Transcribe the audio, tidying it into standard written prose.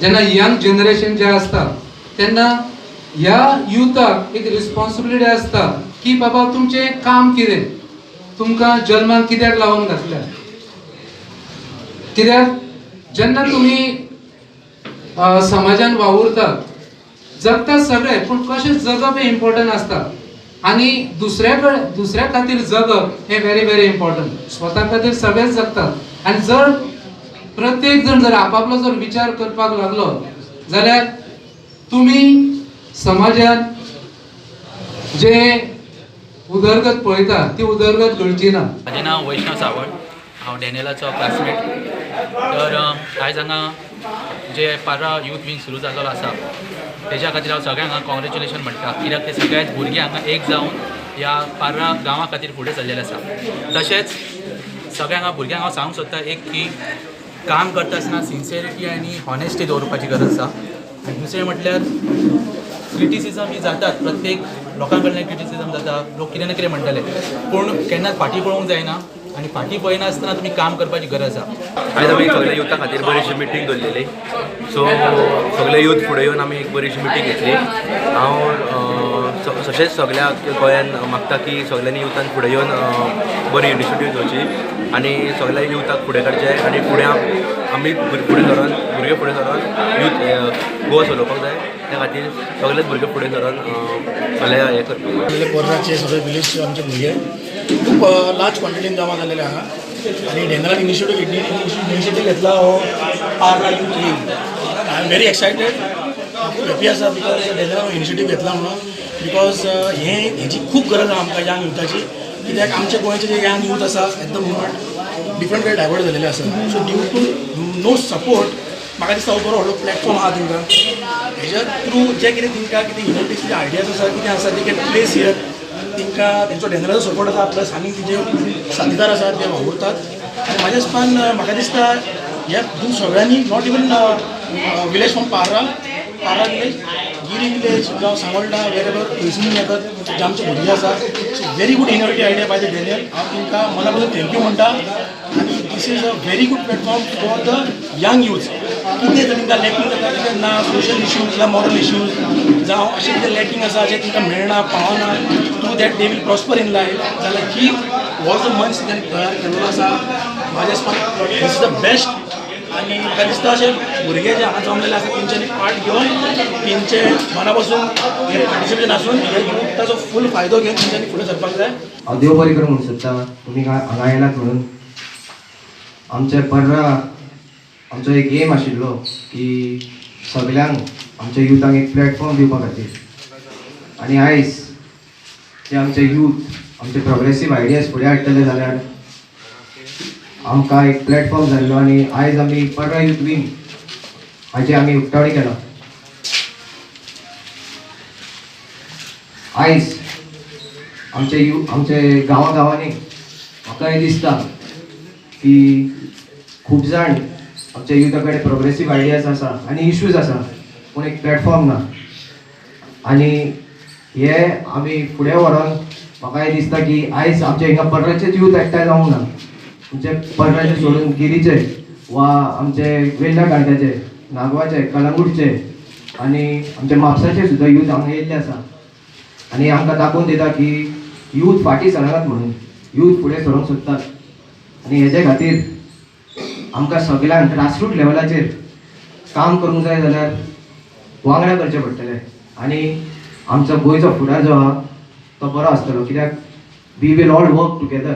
जेन्ना young generation जे आसता तेन्ना ह्या युथाक एक रिस्पॉन्सिबिलिटी आसता की बाबा तुमचें काम कितें, तुमकां जल्माक कित्याक लावन घातल्या. कित्याक जेन्ना तुमी समाजान वावुरतात, जगता सगळे, पूण कशें जगप हें इम्पॉर्टंट आसता आनी दुसऱ्या खातीर जगप हें व्हेरी व्हेरी इम्पॉर्टंट. स्वता खातीर सगळेच जगतात आनी जर प्रत्येक जण जर आपापलो जर विचार करपाक लागलो जाल्यार तुमी समाजात जे उदरगत पळयता ती उदरगत घडची ना. म्हाजें नांव वैष्णव सावंत, हांव डॅनियलाचो क्लासमेट. तर आयज हांगा जे पार्रा यूथ विंग सुरू जाल्लो आसा तेज्या खातीर हांव सगळ्यांक हांगा कॉंग्रेच्युलेशन म्हणटा, कित्याक ते सगळेच भुरगे हांगा एक जावन ह्या पार्रा गांवा खातीर फुडें सरलेले आसा. तशेंच सगळ्यांक भुरग्यांक हांव सांगूंक सोदता एक की काम करता आसतना सिन्सियरिटी आनी हॉनेस्टी दवरपाची गरज आसा. आनी दुसरें म्हटल्यार क्रिटिसिजम ही जातात, प्रत्येक लोकां कडल्यान क्रिटिसिजम जाता, लोक कितें ना कितें म्हणटले, पूण केन्नाच फाटीं पळोवंक जायना आनी फाटीं पळयनासतना तुमी काम करपाची गरज आसा. आयज आमी सगळे युथा खातीर बरीशी मिटींग दवरलेली. सो सगळे यूथ फुडें येवन आमी एक बरीशी मिटींग घेतली. हांव तशेंच सगळ्या गोंयान मागता की सगळ्यांनी युथान फुडें येवन बरी इनिशिएटीव घेवची आनी सगळ्या युथाक फुडें काडचें आनी फुडें आमी फुडें सरोन, भुरगे फुडें सरोन यूथ गोवा चलोवपाक जाय. त्या खातीर सगळेच भुरगे फुडें सरोन सगळे हें करपाक जाय. पर्राचे सगळे विलेजचे आमचे भुरगे खूब लार्ज क्वॉन्टिटीन जमा जालेले हांगा आनी डॅनियलान इनिशिएटीव घेतला हो Parra youth wing. I am very excited, खूब हॅपी आसा because डॅनियलान इनिशिएटीव घेतला म्हणून, because हें हेजी खूब गरज आसा आमकां यंग युथाची. कित्याक आमच्या गोंयचे जे यंग यूथ आसा at the moment different way divert जालेले आसा. So due to no support म्हाका दिसता हो बरो व्हडलो प्लॅटफॉर्म आसा तांकां. हेज्या थ्रू जे कितें तांकां कितें इनोवेटीव आयडियाज आसा, कितें आसा, they can place here. तांकां तेंचो डॅनियलाचो सपोर्ट आसा, प्लस आनी तेजे साथीदार आसात ते वावुरतात. आनी म्हाज्या हिसपान म्हाका दिसता ह्या हितून सगळ्यांनी, not even village from Parra, Parra village, Giri village जावं सांगोल्डा, वेरेवर थंयसून येतात जे आमचे भुरगे आसा. So very good innovative idea by the Daniel. हांव तांकां मना पसून thank you म्हणटा आनी this is a very good platform for the young youth. कितें जर तांकां लॅकींग जाता, कितें ना सोशल इश्यूज जावं मॉरल इश्यूज जावं अशें कितें लॅकींग आसा जें तांकां मेळना, पावना, through that they will prosper in life. जाल्यार ही हो जो मंच तांणी तयार केल्लो आसा, म्हाज्या हिसपान this is the best. आनी म्हाका दिसता अशें भुरगे जे हांगा जमलेले आसा तेंच्यांनी पार्ट घेवन तेंचे मना पासून हे पार्टिसिपेशन आसून हे युथाचो फूल फायदो घेवन तेंच्यांनी फुडें सरपाक जाय. हांव देव बरें करूं म्हणूंक सोदता तुमी हांगा आयलात म्हणून. आमचे पर्रा आमचो एक एम आशिल्लो की सगल्यांक आमच्या युथांक एक प्लॅटफॉर्म दिवपा खातीर आनी आयज जे आमचे यूथ आमचे प्रोग्रेसीव आयडियाज फुडें हाडटले जाल्यार आमकां एक प्लॅटफॉर्म जाल्लो आनी आयज आमी पर्रा यूथ विंग हाजें आमी उक्तावणी केलां. आयज आमचे आमचे गांवा गांवांनी म्हाका हें दिसता की खूब जाण आमच्या युथा कडेन प्रोग्रेसीव आयडियाज आसा आनी इश्यूज आसा, पूण एक प्लॅटफॉर्म ना. आनी हे आमी फुडें व्हरोन म्हाका हें दिसता की आयज आमच्या हिंगा पर्राचेच यूथ एकठांय जावंक ना, आमचे पर्राचे सोडून गिरीचे वा आमचे वेल्ला काणक्याचे, नागवाचे, कलंगूटचे आनी आमचे म्हापसाचे सुद्दां यूथ हांगा येयल्ले आसा आनी आमकां दाखोवन दिता की यूथ फाटीं सरनात म्हणून, यूथ फुडें सरूंक सोदतात. आनी हेजे खातीर आमकां सगळ्यांक ग्रासरूट लेवलाचेर काम करूंक जाय जाल्यार वांगडा करचें पडटलें आनी आमचो गोंयचो फुडार जो आहा तो बरो आसतलो, कित्याक we will all work together.